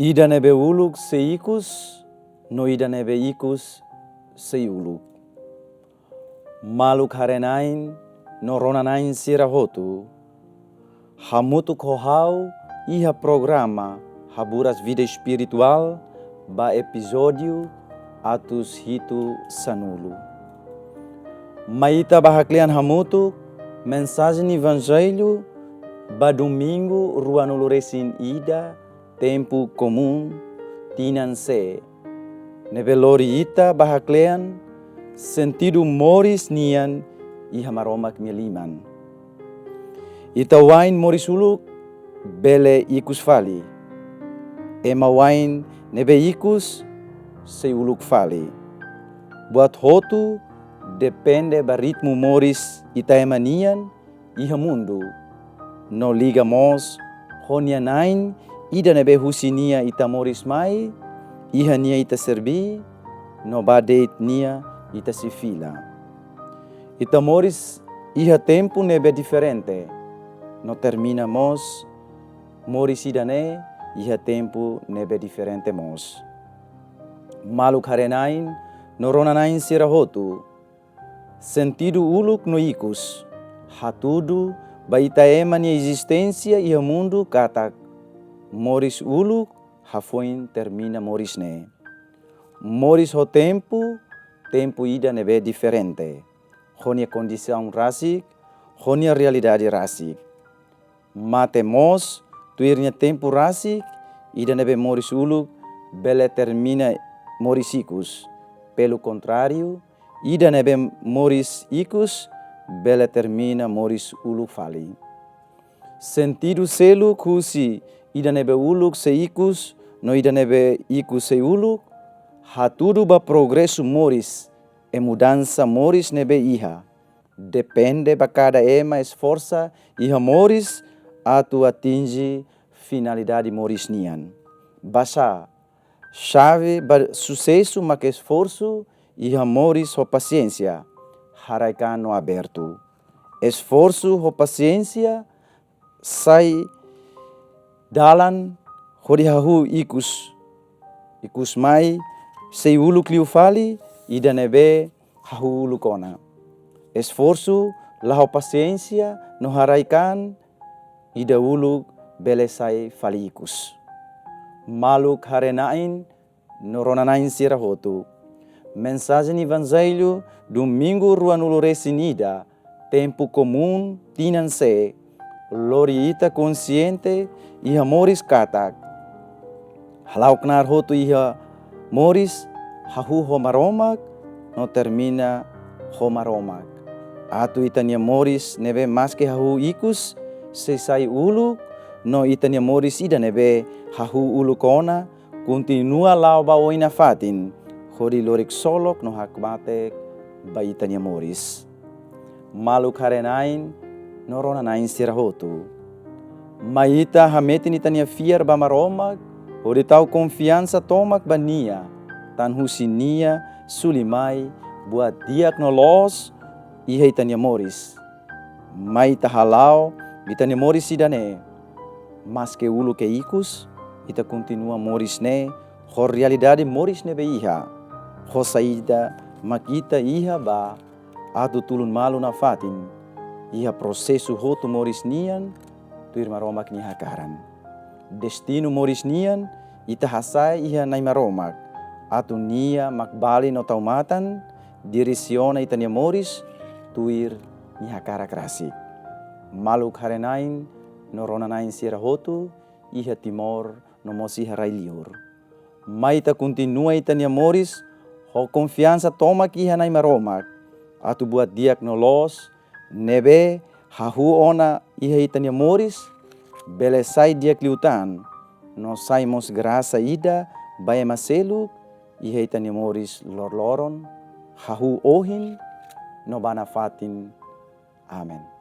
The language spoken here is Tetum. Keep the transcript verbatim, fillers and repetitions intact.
Ida ne'ebé uluk sei ikus, no ida ne'ebé ikus sei uluk. Maluk haree-na'in no rona-na'in sira hotu, hamutuk ho ha'u iha programa Haburas Vida Espirituál ba epizódiu atus hitu sanulu. Mai ita bá haklean hamutuk mensajen Evanjellu ba Domingu ruanulu-resin-ida Tempu Komún tinan C, ne'ebé lori ita bá haklean sentidu moris nian iha Maromak nia liman. Ita-boot moris uluk bele ikus fali. Ema-boot ne'ebé ikus sei uluk fali. Buat hotu depende ba ritmu moris ita ema nian iha mundu. No liga mós ho nia na'in, ida ne'ebé husi nia ita moris mai, iha nia ita serbí, no ba de'it nia ita sei fila. Ita moris iha tempu ne'ebé diferente, no termina mós moris ida-ne'e iha tempu ne'ebé diferente mós. Maluk haree-na'in no rona-na'in sira hotu, sentidu uluk no ikus hatudu ba ita ema nia ezisténsia iha mundu katak moris uluk hafoin termina moris ne'e. Moris ho tempu, tempu ida ne'ebé diferente, ho nia kondisaun rasik, ho nia realidade rasik. Mate mós tuir nia tempu rasik, ida ne'ebé moris uluk bele termina moris ikus. Pelo contrário, ida ne'ebé moris ikus bele termina moris uluk fali. Sentidu seluk husi ida ne'ebé uluk sei ikus no ida ne'ebé ikus sei uluk hatudu ba progresu moris, i mudansa moris ne'ebé iha. Depende ba kada ema esforsa iha moris atu atinje finalidade moris nian. Basá, xave ba susesu mak esforsu iha moris ho pasiénsia, haraik-an no abertu. Esforsu ho pasiénsia sai dalan hodi hahú ikus. Ikusmai sei uluk liu fali ida ne'ebé hahú uluk ona. Esforsu la ho pasiénsia no haraik-an, ida uluk bele sai fali ikus. Maluk haree-na'in no rona-na'in sira hotu. Mensajen Evanjellu Domingu ruanulu-resin-ida Tempu Komún tinan C lori ita konxiente iha moris katak hala'o knaar hotu iha moris hahú ho Maromak no termina ho Maromak. Atu ita-nia moris ne'ebé maski hahú ikus sei sai uluk, no ita-nia moris ida ne'ebé hahú uluk ona kontinua la'o ba oin nafatin, hodi lori ksolok no hakmatek ba ita-nia moris. Maluk haree-na'in no rona-na'in sira hotu. Mai ita hametin ita-nia fiar ba Maromak, hodi tau konfiansa tomak ba Nia, tan husi Nia suli mai buat di'ak no loos iha ita-nia moris. Mai ita hala'o ita-nia moris ida-ne'e. Maski uluk ikus, ita kontinua moris ne'e ho realidade moris ne'ebé iha. Ho saida mak ita iha ba atu tulun malu nafatin iha prosesu hotu moris nian tuir Maromak nia hakaran. Destinu moris nian ita hasa'e iha Na'i Maromak, atu Nia mak bali no tau matan, diresiona ita-nia moris tuir Nia hakarak rasik. Maluk haree-na'in no rona-na'in sira hotu iha Timor no mós iha rai-liur. Mai ita kontinua ita-nia moris ho konfiansa tomak iha Na'i Maromak, atu buat di'ak no loos ne'ebé hahú ona iha ita-nia moris bele sai di'ak liután, no sai mós grasa ida ba ema seluk iha ita-nia moris loroloron, hahú ohin no ba nafatin. Amen.